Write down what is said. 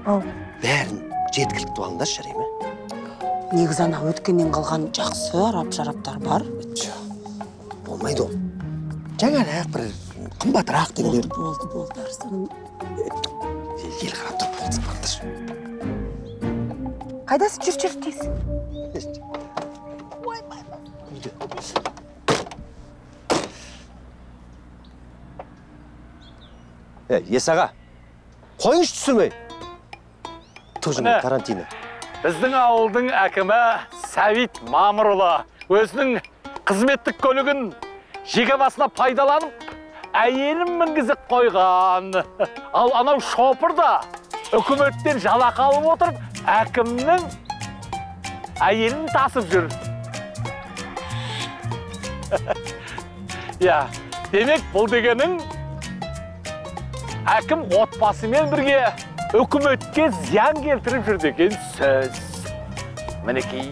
Ау. Бәрін жеткілікті алыңдаршы, жарай ма? Негізі ана өткеннен қалған жақсы арап-шараптар бар. Болмайды ол. Жаңарақ бір қымбатырақ дегендер. Болды, болды, Арыстаным. Ел қарап тұрып болды, барыңдаршы. Қайдасың, жүр, жүр, тез. Есаға, қойыңызшы түсірмей. Тоже Міне. Карантині. Біздің ауылдың әкімі Сәбит Мамырұлы өзінің қызметтік көлігін жеке басына пайдаланып, әйелін мінгізіп қойған. Ал анау шопыр да үкіметтен жалақы алып отырып, әкімнің әйелін тасып жүр. Я, демек бұл дегенің әкім отбасымен бірге үкіметке зиян келтіріп жүр деген сөз. Мінекей.